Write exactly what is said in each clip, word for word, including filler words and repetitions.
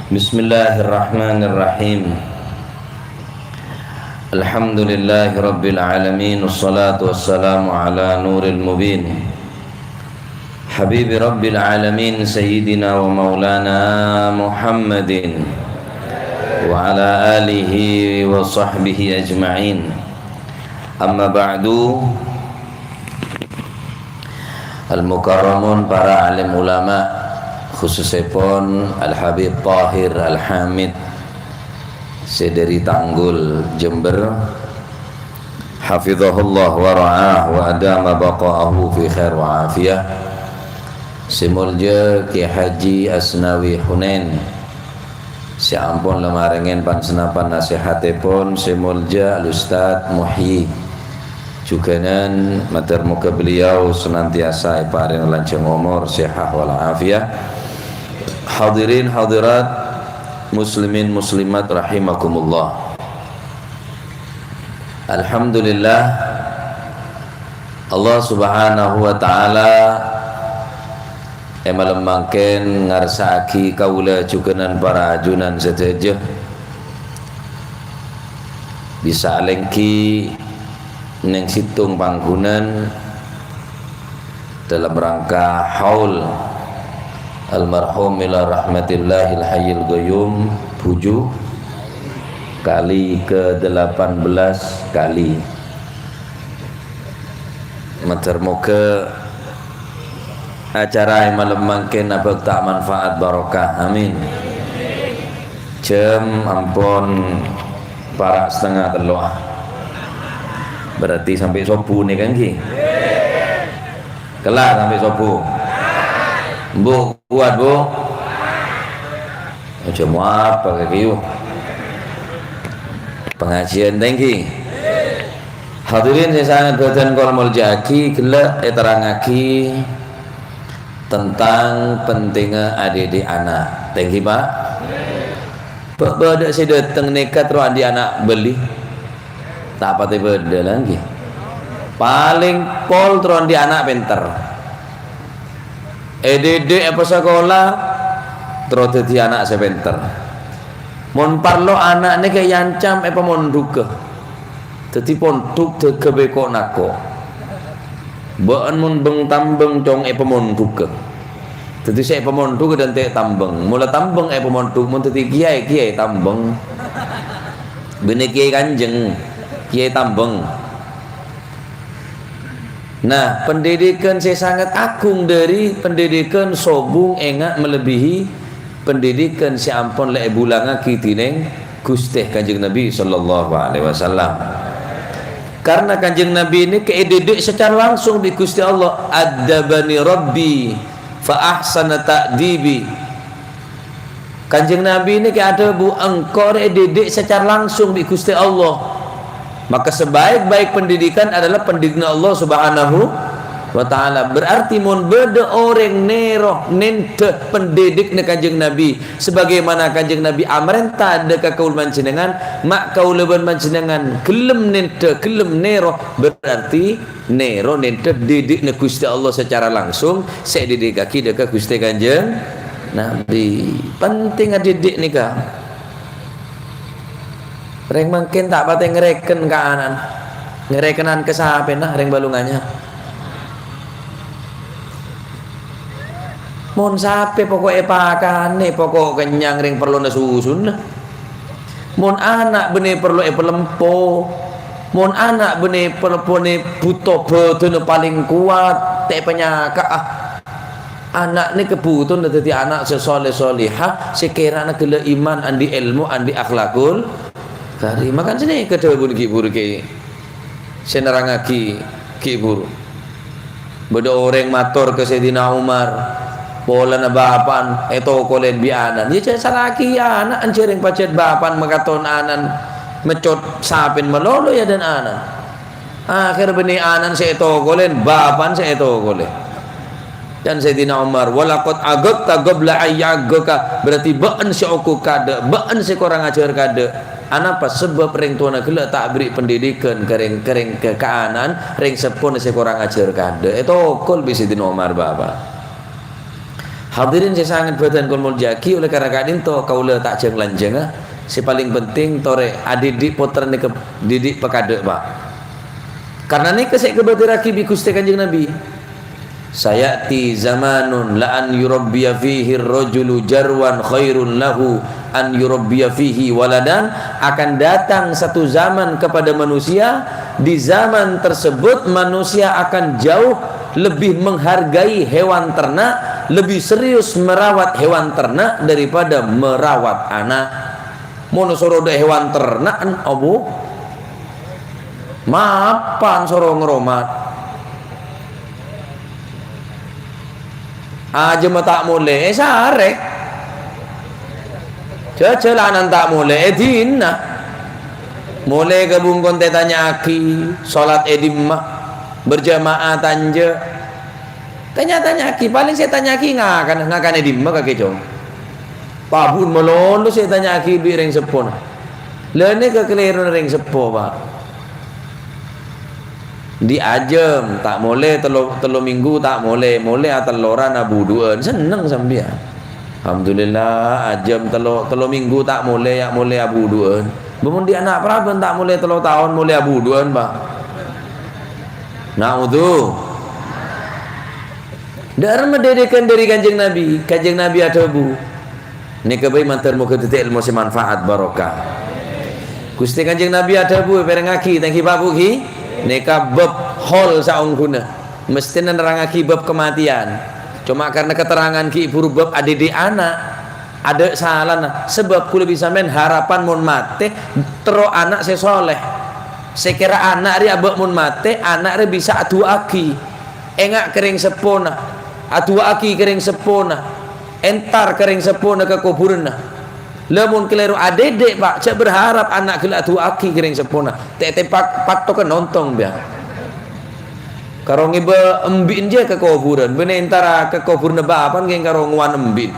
Bismillahirrahmanirrahim. Alhamdulillahirabbil alamin, wassalatu wassalamu ala nuril mubin, habibi rabbil alamin, sayyidina wa maulana Muhammadin, wa ala alihi wa sahbihi ajma'in. Amma ba'du. Al-mukarramun, para alim ulama, khususèpon Al-Habib Tahir Al-Hamid sè dâri Tanggul, Jember, hafizahullah wa ra'ah wa adama baqa'ahu fi khair wa afiyah, sè molja Kè Haji Asnawi Hunain, sè ampon la marèngè pan-senapan nasèhatèpon sè molja Al-Ustadz Muhyi. Jhughânan mator moghâ beliau senantiasa èparèngè lanjhâng omor, sehah wal afiyah. Hadirin hadirat, muslimin muslimat rahimakumullah. Alhamdulillah, Allah Subhanahu wa Ta'ala è malem mangkèn ngarsa'aghi kaulâ jhughânan para ajunan sadhâjâ bisa alèngghi neng sèttong pangghunanè dalam rangka haul almarhum ila rahmatillahil hayyil qayyum, bhuju kali ke delapan belas kali. Mator moghâ acara è malem mangkèn abhâkta manfaat barokah. Amin. Jam ampon para' satengnga tello'a. Berarti sampè' sobbhu nèka, ènggi? Kellar sampè' sobbhu. Bu, kuat, Bu? Aja mau apa kèya, yu? Pengajian tèngghi. Hadirin sè sanget bhâdhân kaulâ molja'aghi, ghellâ' èterrangaghi tentang pentingnga adhidhik ana'. Tèngghi, Pak? Bâ-, bâdâ sè dâteng nèka terro andi' ana' bâli? Ta' patè bâdâ, la, ènggi. Palèng pol terro andi' ana' pènter. Èdhidhik èpasakola, terro dhâddhi ana' sè pènter. Mon parlo ana' nèka èancam èpamondhughâ. Dhâddhi pondhuk dhâghâ bèko' nako'. Bâ'ân mon beng-tambeng cong èpamondhughâ. Dhâddhi sè èpamondhuk dhânte' tambeng. Mola tambeng èpamondhuk, mon dhâddhi kèyaè, kèyaè tambeng. Bânnè kèyaè kanjeng, kèyaè tambeng. Nah, pendidikan sè sanget agung dâri pendidikan sobung enga' melebihi pendidikan sè ampon la èbulangaghi dhinèng Ghustè Kanjeng Nabi sallallahu alaihi wasallam. Karna Kanjeng Nabi nèka èdhidhik secara langsung bi' Ghustè Allah, "Addabani Rabbi fa ahsana ta'dibi." Kanjeng Nabi nèka adhâbu, "Engko' rè èdhidhik secara langsung bi' Ghustè Allah." Maka sebaik-baik pendidikan adalah pendidikna Allah Subhanahu wa Ta'ala. Berarti mon bâdâ orèng nèro nèndhâ pendidikna Kanjeng Nabi, sebagaimana Kanjeng Nabi amarènta dâ' ka kaulâ panjhennengngan, ma' kaulâ bân panjhennengngan ghellem nèndhâ, ghellem nèro, berarti nèro nèndhâ dhidhikna Ghustè Allah secara langsung, sè èdhidhikkaghi dâ' ka Ghustè Kanjeng Nabi. Penting adhidhik nèka. Rèng mangkèn ta' patè ngarèken ka ana'na. Ngarèkenan ka sapèna rèng Balung Anyar? Mon sapè poko' èpakanè, poko' kennyang rèng parlona susunna. Mon ana' bânnè parlo èpalempo, mon ana' bânnè parlo bânnè bhuto bâdânna palèng kowat, ta' èpanyaka'a. Ana' nèka bhutona dhâddhi ana' sè soleh solehah, sè kèrana ghellâ' iman, andi' èlmo, andi' akhlakul karimah. Kan sanèka dhâbuna ghi' bhuru kèya sè nerrangngaghi ghi' bhuru. Bâdâ orèng mator ka Sayyidina Umar, "Polana bapa'na ètokolè bi' ana'na." "Iyâ, jhâ' sala'aghi ana'na, jhârèng pajhât bapa'na makaton ana'na meccot sapèna malolo è adâ'na ana'na." Akhèr bânnè ana'na sè ètokolè, bapa'na sè ètokolè. Can Sayyidina Umar, "Walaqad aghabta qabla an ya'aghaka," berarti bâ'na sè okok kaadâ', bâ'na sè korang ajhâr kaadâ'. Anapa? Sabâb rèng towana ghellâ' ta' aberri' pendidikan ka rèng, ka rèng, ka, ka ana'na, rèng seppona sè korang ajhâr kaadâ'. Ètokol bi' Sayyidina Umar bapa'. Hadirin sè sanget bhâdhân kaulâ molja'aghi, oleh karana ka'dinto kaulâ ta' jhâng-lanjhângnga, sè palèng penting torè adidik pottra nèka didik pakaḍâ', Pak. Karana nèka sè èkabâtèrraghi bi' Ghustè Kanjeng Nabi. "Saya'ti zamanun la an yurabbiya fihi ar-rajulu jarwan khairun lahu an yurabbiya fihi waladan." Akan datang satu zaman kepada manusia, di zaman tersebut manusia akan jauh lebih menghargai hewan ternak, lebih serius merawat hewan ternak daripada merawat anak. Mon soro ḍâ' hewan ternak, abu, mapan soro ngaromat. Ajâmma ta' molè, èsarè. Jhâjhâlânan ta' molè, èdina. Molè ka bungkona tanya'aghi, solat è ḍimma, berjamaah ta' enjâ'. Tanya-tanya'aghi, palèng sè ètanya'aghi ngakan, ngakan è ḍimma kakè, Cong? Pabun malolo sè ètanya'aghi bi' rèng seppona. Lha nèka kalèrona rèng seppo, Pak. Ḍi' ajâm, ta' molè tello, tello minggu ta' molè, molè atelloran abudhu'ân, senneng sampèyan. Alhamdulillah, ajâm tello, tello minggu ta' molè, ya' molè abudhu'ân. Bâ mon ḍi' ana' paraban ta' molè tello taon, molè abudhu'ân, Pak. Naudzu. Ḍâ'ramma ḍiḍikan ḍâri Kanjeng Nabi. Kanjeng Nabi adhâbu, nèka bhâi mandhâr moghâ dhâddhi èlmo sè manfaat, barokah. Ghustè Kanjeng Nabi adhâbu, èpèrengngaghi, ta' ènggi, Pak, Bu, ghi? Nèka bab haul saongghuna. Mesthèna nerrangngaghi bab kamatèyan. Coma karna katerrangan ghi' buru bab adidik ana', aḍâ' salana. Sabâb kaulâ bi' sampèyan harapan mon matè, terro ana' sè soleh. Sè kèra ana' rèya abâ' mon matè, ana' rèya bisa adu'aaghi. Enga' ka rèng seppona, adu'aaghi ka rèng seppona, entar ka rèng seppona ka kobhurânna. Lamon kalèro adidik, Pak, jhâ' berharap ana' ghellâ' adu'aaghi ka rèng seppona. Tè'-tè' pak-, paktoka nontong, biya. Karo ngèbâ embi'na jiyâ ka kobhurân, bânnè entara ka kobhurânna bapa'na kèng karo ngowan embi'.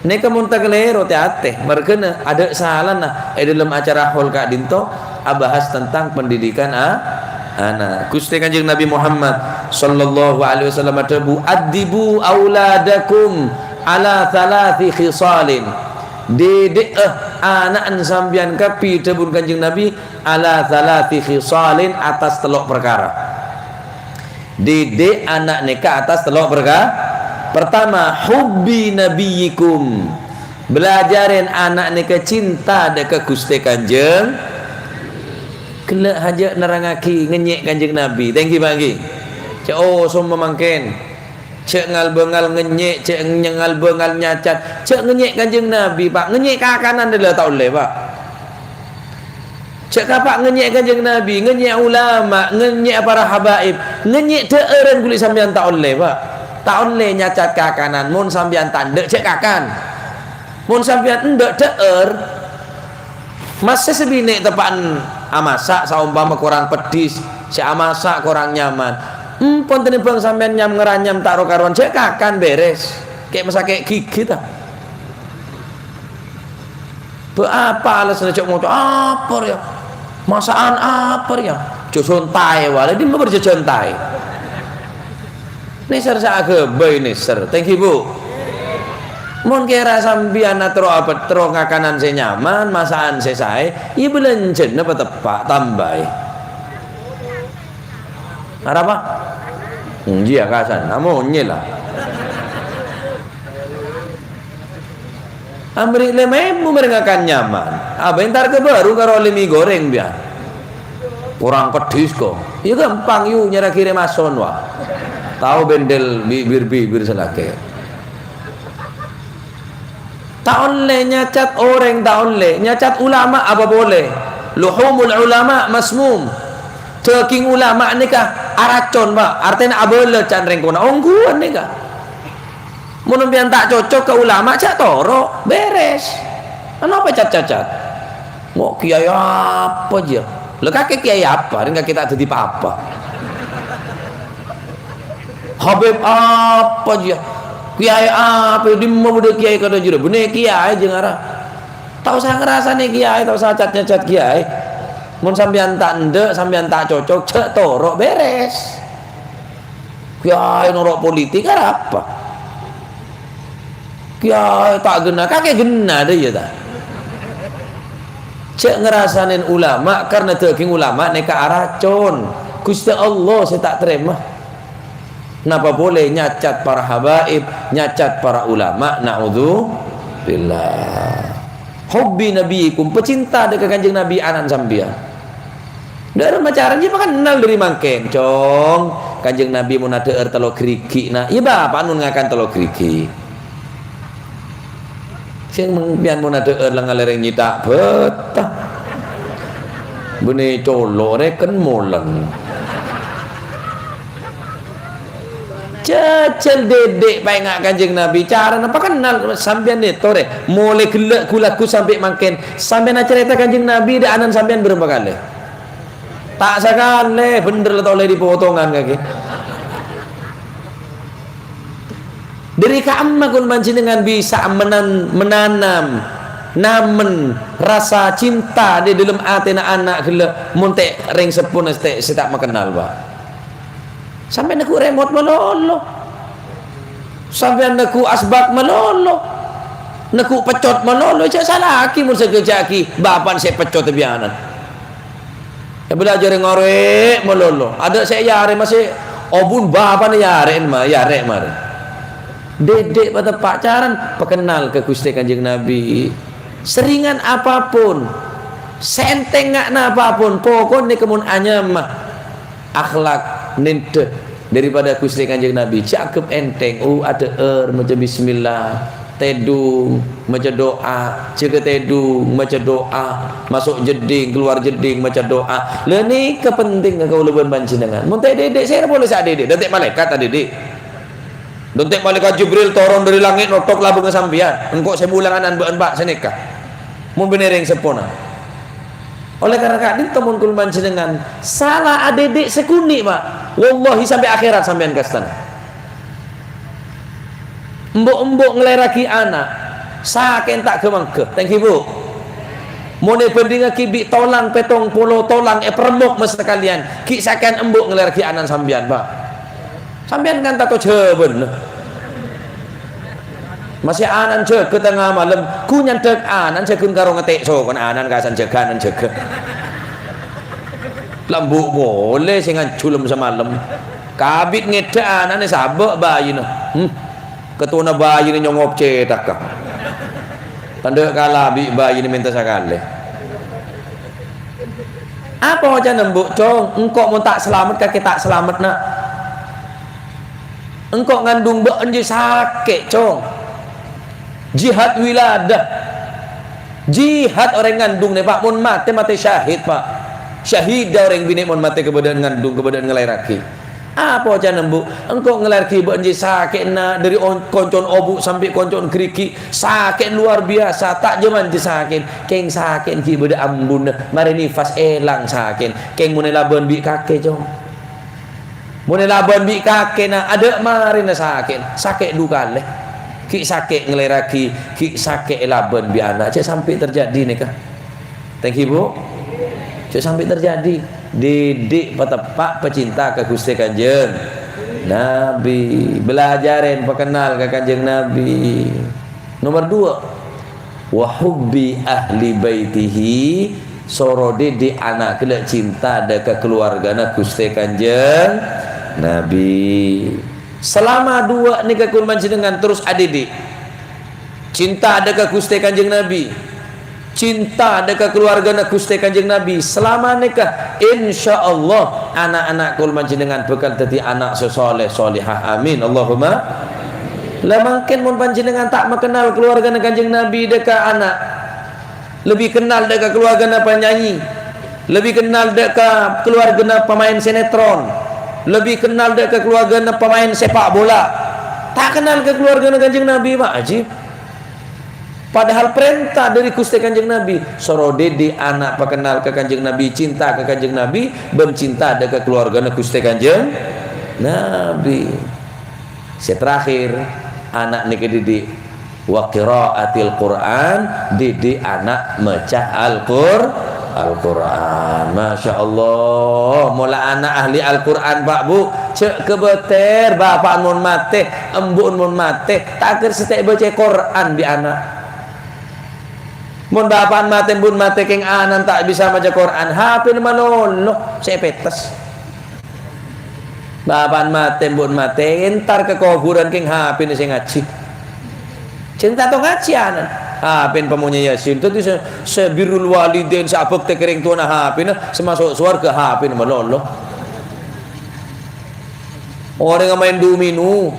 Nèka mon ta' kalèro, tè-atè, marghâna aḍâ' salana è ḍâlem acara haul ka'ḍinto abahas tentang pendidikan a-, ana'. Ghustè Kanjeng Nabi Muhammad sallallahu alaihi wasallam adhâbu, "Addibu auladakum ala thalathi khisalin." Ḍiḍi'â ana'na sampèyan kabbhi, dhâbuna Kanjeng Nabi, "ala thalathi khisalin," attas tello' parkara. Didik ana' nèka attas tello' parka-, partama, hubbi nabiyyikum. Bâlâjârè ana' nèka cinta ḍâ' ka Ghustè Kanjeng. Ghellâ' hajâ' nerrangngaghi ngènyè' Kanjeng Nabi. Ta' ènggi, Pak, ènggi? Jhâ', oh, somma mangkèn. Jhâ' ngal-bângal ngènyè', jhâ' ngal-bângal nyacat. Jhâ' ngènyè' Kanjeng Nabi, Pak. Ngènyè' kakanan ḍâlâ ta' ollè, Pak. Jhâ' kapa' ngènyè' Kanjeng Nabi, ngènyè' ulama, ngènyè' para habaib, ngènyè' ḍhâ'ârân ghuli sampèyan ta' ollè, Pak. Ta' ollè nyacat kakanan, mon sampèyan ta' endâ', jhâ' kakan. Mon sampèyan endâ' ḍhâ'âr, massè sè binè' teppa'na amassa', saompama korang peddhis, sè amassa' korang nyaman. Empon tenèmbhâng sampèyan nyam-ngaranyam ta' ro-karowan, jhâ' kakan, bèrès. Kè' masakè' ghighi, ta? Bâ' apa alasanna jhâ' ngoca' apa rèya? Masa'an apa rèya? Jhâ' sontaè wala, ḍimma bârjhâ jhântaè? Nèser sè aghâbây nèser. Ta' ènggi, Bu. Mon kèra sampèyan atoro' abâ-, atoro' ngakanan sè nyaman, masa'an sè saè, iyâ bâlânjhâna pateppa', tambâi. Arapa? Hmm, iyâ, kasan. Amonyè la. Amèrè lèma èbu mèrèng ngakan nyaman. Abâ' entar ka bârung karo ollè mi gorèng, biya. Korang peddhis, ko. Iyâ ghâmpang, yu, nyarè kirèm ason, wa. Tao bendel bibir-bibir sè lakè'. Ta' ollè nyacat orèng, ta' ollè. Nyacat ulama apa polè? Luhumul ulama masmum. Dâging ulama nèka aracon, Pak. Artèna abâlâ can rèng kona. Ongghuwân nèka. Mon sampèyan ta' cocok ka ulama, jhâ' toro', bèrès. Anapa cat-cacat? Mo' kiyaè apa jiyâ? Lha kakè kiyaè apa? Rèng kakè ta' dhâddhi pa-apa. Habib apa jiyâ? Kiyaè apa? Ḍimma bâḍâ kiyaè kadhâ' jârèya? Bânnè kiyaè jâ ngara. Ta' osa ngrasanè kiyaè, ta' osa cat-nyacat kiyaè. Mon sampèyan ta' endâ', sampèyan ta' cocok, jhâ' toro', bèrès. Kiyaè noro' politik, arapa? Kèya ta' ghenna, kakè ghenna dâ' iyâ ta'? Jhâ' ngarasanè ulama, karna dâging ulama nèka aracon. Ghustè Allah sè ta' tarèma. Napa polè nyacat para habaib, nyacat para ulama, naudzubillah. Hubbi nabiyikum, pecinta dâ' ka Kanjeng Nabi ana'na sampèyan. Dâ' remma carana jiyâ pakennal dâri mangkèn, Cong. Kanjeng Nabi mon adhâ'âr tello' ghârighi', na'. Iyâ, Bapa' mon ngakan tello' ghârighi'. Sè sampèyan mon adhâ'âr la ngalèrèng nyèta' bâta. Bânnè colo' rèken molen. Jhâjhâl dâdâ paènga' Kanjeng Nabi, carana pakennal sampèyan nètorè. Molaè ghellâ' ghu-lagghu sampè' mangkèn, sampèyan acarèta Kanjeng Nabi dâ' ana'na sampèyan bârâmpa kalè? Ta' sakalè, bhendher la tolè dhi potongan kakè. Dâri ka'emma ghun panjhennengngan bisa menan-, menanam, namen rasa cinta dâ' dâlem atèna ana' ghellâ', mon ta' rèng seppona ta', sè ta' makennal, Pak. Sampèyan neggu' remot malolo. Sampèyan neggu' asbak malolo. Neggu' peccot malolo. Jhâ' sala'aghi mon sè ghâjhâ'aghi bapa'na sè peccot bi' ana'na. Èbâlâjârâ ngarè' malolo. Adâ' sè èyarè masè obun bapa'na yarè ma-, yarè marè. Dâdâ pateppa' carana pakennal ka Ghustè Kanjeng Nabi. Seringan apapun, sè èntengnga apapun, pokokna kemon anyama. Akhlak nèndhâ dâripada Ghustè Kanjeng Nabi, jhâ' anggep ènthèng, oh, adhâ'âr maca bismillah, tèdung maca du'a, jâgâ tèdung maca du'a, maso' jeddhing, kalowar jeddhing maca du'a. La nèka pentingnga kaulâ bân panjhennengngan. Mon ta' dâdâ, sèra polè sè adâdâ? Dântè' malaèkat adâdâ. Dântè' malaèkat Jibril toron dâri langngè' nottok labângnga sampèyan. Engko' sè molangan bâ'ân, Pak, sanèka. Mon bânnè rèng seppona. Oleh karena ka'dinto mon kaulâ panjhennengngan sala adhidhik sakonè', Pak. Wallahi sampè' akhèrat sampèyan kastana. Embu'-embu' ngalèraghi ana', sakè'na ta' ghâ-mangghâ. Thank you, Bu. Mon èbhândhingngaghi bi' tolang pèttong polo tolang èparemmok ma' sakalèyan, ghi' sakè'an embu' ngalèraghi ana'na sampèyan, Pak. Sampèyan kan tako' jhâbâna. Masè ana'na jâgâ tengnga malem, ghu nyandhâk ana'na jâgâ karo ngètè' sokona ana'na kasan jâgâ, ana'na jâgâ. Lambâ' polè sè nganjhulem samalem. Kabit ngèdhâ ana'na sabâ' bâjina. Hmm. Kètona bâjina nyongop cèthagghâ. Tandhâ' kala bi' bâjina mènta sakalè. Apa oca'na embu', Cong? Engko' mon ta' salamet, kakè ta' salamet, na'. Engko' ngandung bâ'na jiyâ sakè', Cong. Jihad wiladah. Jihad orèng ngandung nè, Pak. Mon matè, matè syahid, Pak. Syahida orèng binè' mon matè kabâdâ'ân ngandung, kabâdâ'ân ngalahèrraghi. Apa oca'na embu'? Engko' ngalahèrraghi bâ'na jiyâ sakè'na dâri on-, konco'na obu' sampè' konco'na ghârighi'. Sakè' lowar biyasa, ta' jhâman jiyâ sakè'. Kèng sakè'na ghi' bâdâ ambuna, marè nifas èlang sakè'na. Kèng mon èlabân bi' kakè, Cong. Mon èlabân bi' kakèna, adâ' marèna sakè'na. Sakè' du kalè. Ghi' sakè' ngalahèrraghi, ghi' sakè' èlabân bi' ana'. Jhâ' sampè' terjadi nèka. Thank you, Bu. Jhâ' sampè' terjadi. Dhidhik pateppa' pacinta ka Ghustè Kanjeng Nabi. Bâlâjârèn pakennal ka Kanjeng Nabi. Nomor dua, wa hubbi ahli baitihi, soro dhidhik ana' ghellâ' cinta dâ' ka kaluwargana Ghustè Kanjeng Nabi. Salama dua nèka kaulâ panjhennengngan terros adhidhik. Cinta dâ' ka Ghustè Kanjeng Nabi. Cinta dâ' ka kaluwargana Ghustè Kanjeng Nabi. Salama nèka, insyaallah, ana'-ana' kaulâ panjhennengngan bhâkal dhâddhi ana' sè sholeh, sholehah. Amin. Allahumma. La mangkèn mon panjhennengngan ta' makennal kaluwargana Kanjeng Nabi dâ' ka ana', lebbi kennal dâ' ka kaluwargana panyanyi, lebbi kennal dâ' ka kaluwargana pamaèn sinetron, lebbi kennal dâ' ka kaluwargana pamaèn sepak bola. Ta' kennal ka kaluwargana Kanjeng Nabi, Pak. Ajib. Padahal parènta dâri Ghustè Kanjeng Nabi, soro dhidhik ana' pakennal ka Kanjeng Nabi, cinta ka Kanjeng Nabi, bân cinta dâ' ka kaluwargana Ghustè Kanjeng Nabi. Sè terakhir, ana' nèka dhidhik wa qiraatil Qur'an, dhidhik ana' maca Al-Qur-, Al-Qur'an. Masya Allah. Mola ana' ahli Al-Qur'an, Pak, Bu. Jhâ' kabâter, bapa'en mon matè, embu'en mon matè, ta' kèra sè ta' èbâca Qur'an bi' ana'. Mon bapa'en matè, embu'en matè, kèng ana'na ta' bisa maca Qur'an, H P-na malolo, sè èpètes. Bapa'en matè, embu'en matè, entar ka kobhurân kèng H P-na sè ngajhi. Jhâ' ta' tao ngajhi ana'na. H P-na pamonyè Yasin. Dhâddhi sè, sè birrul walidain, sè abhâktè ka rèng towana H P-na, sè maso' sowarghâ H P-na malolo. Orèngnga maèn domino.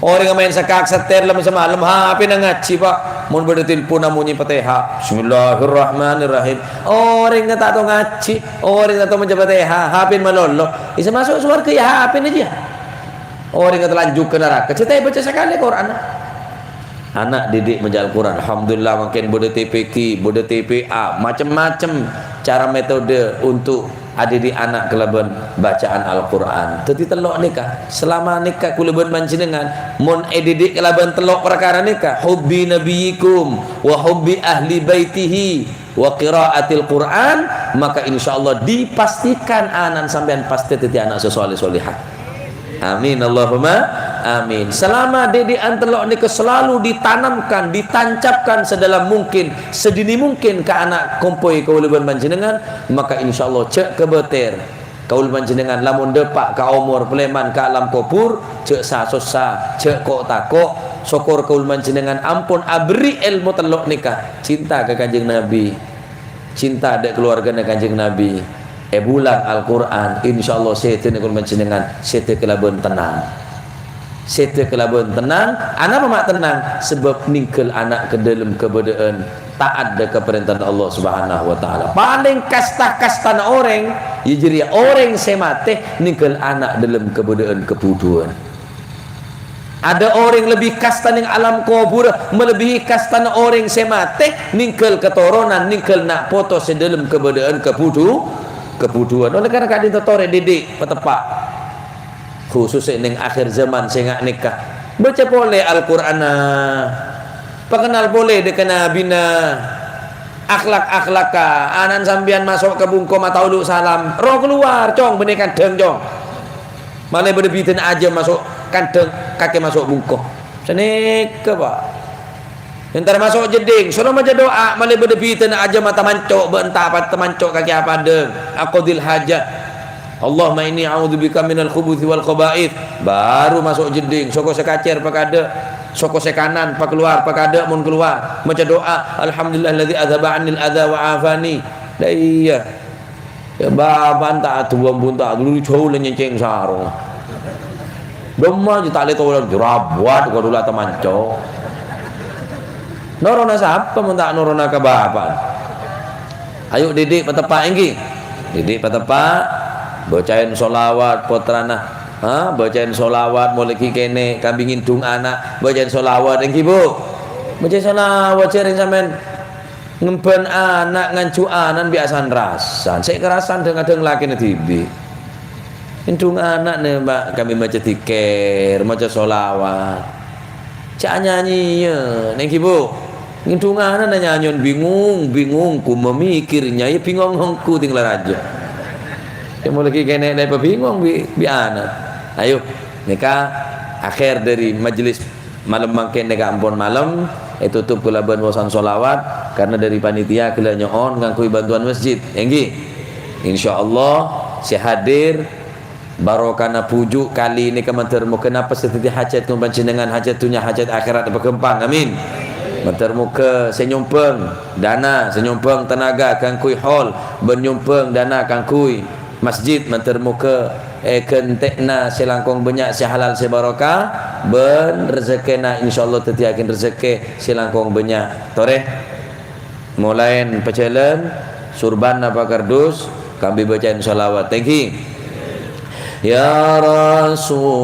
Orèngnga maèn sakak setter lem samalem, H P-na ngajhi, Pak. Mon bâdâ telpon amonyè Fatihah, "Bismillahirrahmanirrahim." Orèngnga ta' tao ngajhi, orèngnga ta' tao maca Fatihah, H P-na malolo. Sè maso' sowarghâ ya H P-na jiyâ. Orèngnga talanjhuk ka naraka, jhâ' ta' èbâca sakalè Qur'anna. Ana' didik maca Al-Qur'an. Alhamdulillah, mangkèn bâdâ T P Q, bâdâ T P A, macem-macem cara metode untuk adidik ana' kalabân bacaan Al-Qur'an. Dhâddhi tello' nèka, salama nèka kaulâ bân panjhennengan, mon èdidik kalabân tello' parkara nèka, hubbi nabiyyikum wa hubbi ahli baitihi wa qiraatil Qur'an, maka insyaallah dipastikan ana'na sampèyan pastè dhâddhi ana' sè sholeh sholehah. Amin, Allahumma amin. Salama didikan tello' nèka selalu ditanamkan, ditancapkan sedalam mungkin, sedini mungkin ka ana' kompoy kaulâ bân panjhennengan, maka insyaallah jhâ' kabâter. Kaulâ panjhennengan lamon dâpa' ka omor palèman ka alam kobhur, jhâ' sa-sossa, jhâ' ko'-tako'. Sokor kaulâ panjhennengan ampon aberri' èlmo tello' nèka, cinta ka Kanjeng Nabi, cinta dâ' kalowarghâna Kanjeng Nabi, èbulâng Al-Qur'an, insyaallah sèdhâna kaulâ panjhennengan sèdhâ kalabân tennang. Sèdhâ kalabân tennang. Anapa ma' tennang? Sabâb nèngghâl ana' ka dâlem kabâdâ'ân ta'at dâ' ka parèntana Allah Subhanahu wa Ta'ala. Palèng kasta-kastana orèng, ya jârèya orèng sè matè nèngghâl ana' dâlem kabâdâ'ân kabhudhuwân. Adâ orèng lebbi kasta neng alam kobhur, malebbihi kastana orèng sè matè nèngghâl katoronan, nèngghâl na' poto sè dâlem kabâdâ'ân kabhudhu-, kabhudhuwân. Oleh karana ka'dinto torè didik pateppa'. Khusus sè neng akhir zaman sè nga' nèka. Baca polè Al-Qur'anna. Pakennal polè dâ' ka nabina. Akhlak-akhlakka. Ana'na sampèyan maso' ka bungko mataolo salam. Roh kalowar, Cong, bânnè kandhâng, Cong. Malè bâdâ bhidhâna ajâm maso' kandhâng, kakè maso' bungko. Sanèka, Pa'. Entar maso' jeddhing, soro maca du'a, malè bâdâ bhidhâna ajâm atamanco', bân ta' apa tamanco' kakè apadâ. Aqdil hajat. Allahumma inni a'udzubika minal khubuthi wal khaba'its. Baru maso' jeddhing, soko sè kacèr pakadâ', soko sè kanan pakalowar pakadâ', mon kalowar. Maca du'a, "Alhamdulillahilladzi adzhaba 'annil adza wa 'afani." Lah iyâ. Ya, bâbâna ta' aduwâ, bun ta' dulu jhâu la nyèncèng sarong. Dâmma jâ ta' lè tolan, jurabwat, kodhu la tamanco. Norona sapa mon ta' norona ka bâbâna? Ayo, didik pateppa', èngghi. Didik pateppa', bâcaèn sholawat, pottrana. Ha, bâcaèn sholawat, molaè ghi' kènè', kambi ngèndhung ana', bâcaèn sholawat, èngghi, Bu? Bâcaèn sholawat, jhârèng sampèyan. Ngembhân ana', nganjhu ana'na bi' asan-rasan. Sè karasan dhâng-adhâng lakèna dhibi'. Èndhung ana'na, Pak, kambi maca dzikir, maca sholawat. Jhâ' nyanyèya, nèngghi, Bu. Ngèndhung ana'na nyanyèn bingung, bingung, ku mamikirnya, ya bingung hongku tinggal raja. Ya, molaè ghi' kènè' la èpabingung bi', bi' ana'. Ayo, nèka akhir dhâri majelis. Malem mangkèn nèka ampon malem, ètotop kalabân wosan sholawat, karna dhâri panitia ghellâ' nyo'on ngangghuy bantuan masjid, èngghi? Insyaallah, sè hadir, barokana bhuju' kali nèka mandhâr moghâ napa sè dhâddhi hajat kaulâ panjhennengan, hajat dhunnya, hajat akhèrat èpaghâmpang, amin. Mandhâr moghâ sè nyombhâng dana, sè nyombhâng tenaga kaangghuy hol, bân nyombhâng dana kaangghuy masjid, mandhâr moghâ èghântè'na sè langkong bânnya' sè halal sè barokah, bân rejekkèna insyaallah dhâddhiyâghin rejekkè sè langkong bânnya'. Torè, molaèn pajhâlân, surbanna pakardus, kambi bâcaèn sholawat. Thank you. Ya Rasulullah,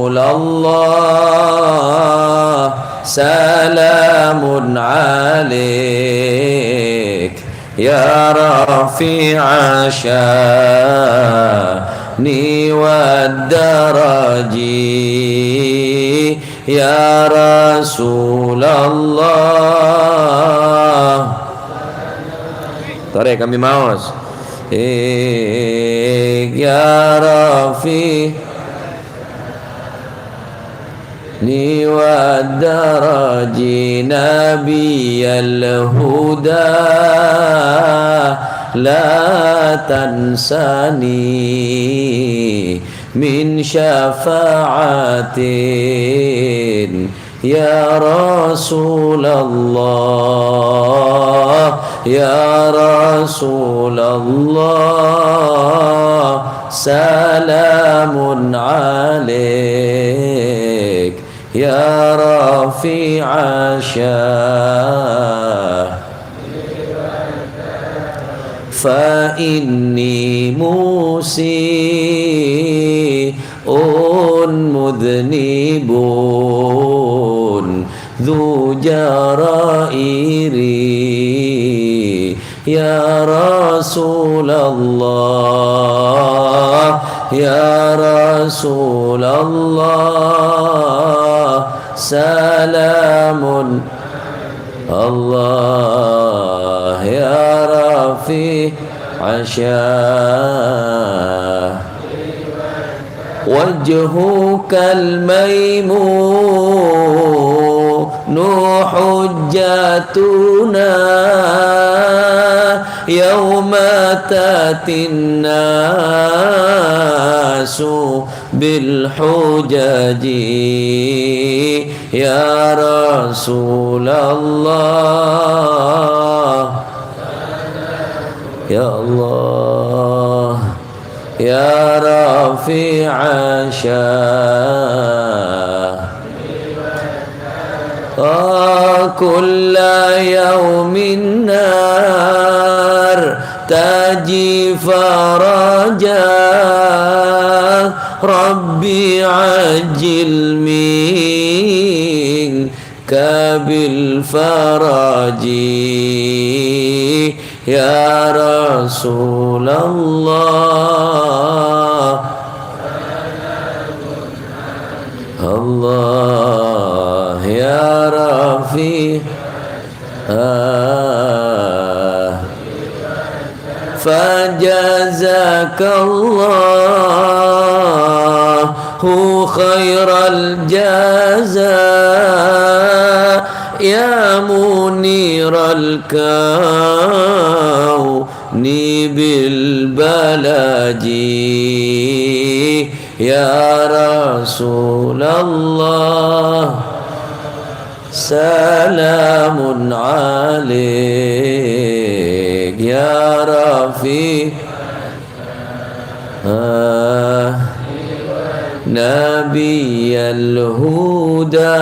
salamun alaik. Ya rafi'a syani wa daraji, ya Rasulullah. Torè, kambi maos. يا رفيع والدرج نبي الهدى، لا تنسني من شفاعة يا رسول الله، يا رسول الله، سلام عليك يا رفيع الشاه. فإني مسيء مذنب ذو جرائر يا رسول الله، يا رسول الله، سلام الله يا رفيع الشاه. وجهك الميمون حجتنا يوم تأتي الناس بالحجج يا رسول الله، يا الله، يا رفيع الشاه. كل يوم نرتجي فرجا، ربي عجل منك بالفرج يا رسول الله. الله يا رفيع، آه. فجزاك الله خير الجزاء يا منير الكون بالبلج يا رسول الله. سلام عليك يا رفيع، آه، نبي الهدى،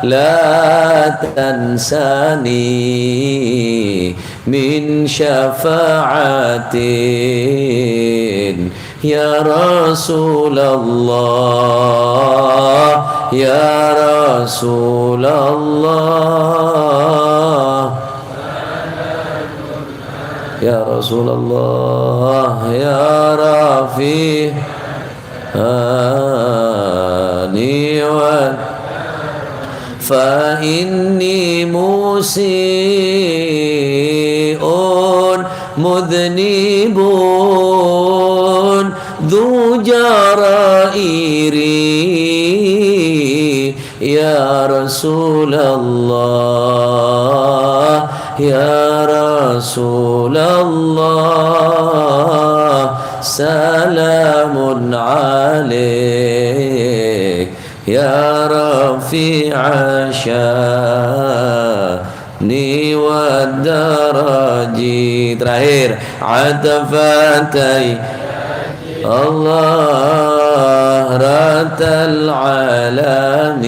لا تنسني من شفاعة يا رسول الله، يا رسول الله، يا رسول الله، يا رفيع آني و-، فإني مسيء مذنب ذو جرائر يا رسول الله، يا رسول الله، سلام عليك يا رفيع الشان والدرج. Terakhir, عطفتي الله رث العالم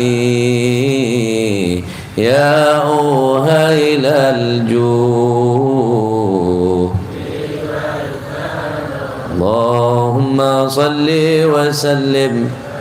يا أهيل الجود. اللهم صل وسلم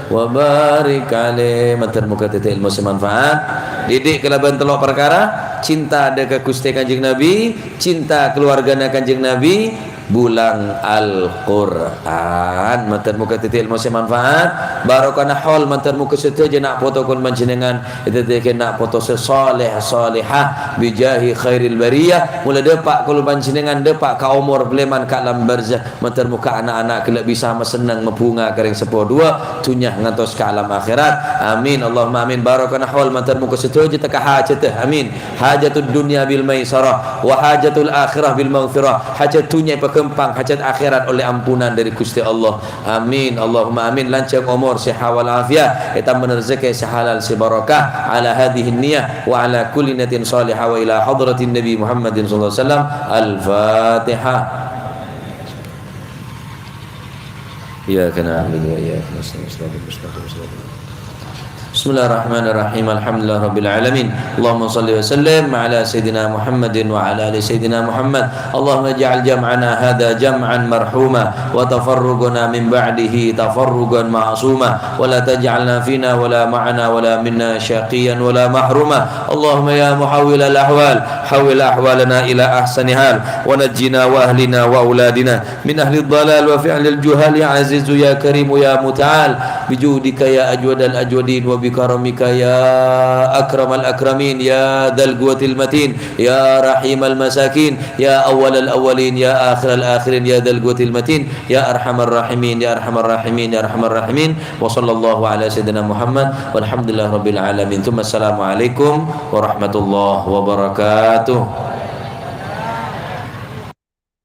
وبارك عليه. Mator moga dhâddhi ilmu sè manfaat. Didik kalabân tello' parkara, cinta dâ' ka Ghustè Kanjeng Nabi, cinta keluargana Kanjeng Nabi, bulang Al-Qur'an. Mandhâr moghâ dhâddhi èlmo sè manfaat, barokana haul, mandhâr moghâ sadhâjâ na' poto kaulâ panjhennengngan èdhâddhiyâghi na' poto sè shaleh shalehah, bijahi khairil bariyah. Mola dâpa' kaulâ panjhennengngan dâpa' ka omor bâlâman ka alam barzah. Mandhâr moghâ na'-ana' ghellâ' bisa masenneng mabhunga ka rèng seppo duwâ', dhunnya ngantos ka alam akhèrat. Amin, Allahumma amin. Barokana haul, mandhâr moghâ sadhâjâ tekka hajhâddhâ. Amin. Hajatud dunya bil maisarah, wa hajatul akhirah bil maghfirah. Hajhât dhunnya èpaghâmpang, hajhât akhèrat ollè ampunan dâri Ghustè Allah. Amin, Allahumma amin. Lanjhâng omor, sèhat wal afiat, ètambâna rejhekkè sè halal sè barokah. Ala hadzihin niyah wa ala kulli niyatin shalihah wa ila hadratin Nabi Muhammadin sallallahu alaihi wasallam. Al-Fatihah. Iyyaka na'budu wa iyyaka nasta'in. Shiratal mustaqim, shiratal Bismillahirrahmanirrahim. Alhamdulillahirabbil alamin. Allahumma shalli wa sallim ala sayyidina Muhammadin wa ala ali sayyidina Muhammad. Allahumma ij'al jam'ana hadha jam'an marhuma wa tafarruqana min ba'dihi tafarruqan ma'suma wa la taj'alna fina wa la ma'ana wa la minna syaqiyan wa la mahruma. Allahumma ya muhawwilal ahwal, hawwil ahwalana ila ahsani hal wa najjina wa ahlina wa auladina min ahlid dhalal wa fi'lil juhal, ya Azizu ya Karimu ya Muta'al, bijudika ya ajwadal ajwadin wa bikaramika ya akramal akramin, ya dzal quwwatil matin, ya rahimal masakin, ya awwalal awwalin, ya akhiral akhirin, ya dzal quwwatil matin, ya arhamar rahimin, ya arhamar rahimin, ya arhamar rahimin. Wa sallallahu ala sayyidina Muhammad walhamdulillahi rabbil alamin. Tsumma assalamualaikum warahmatullahi wabarakatuh.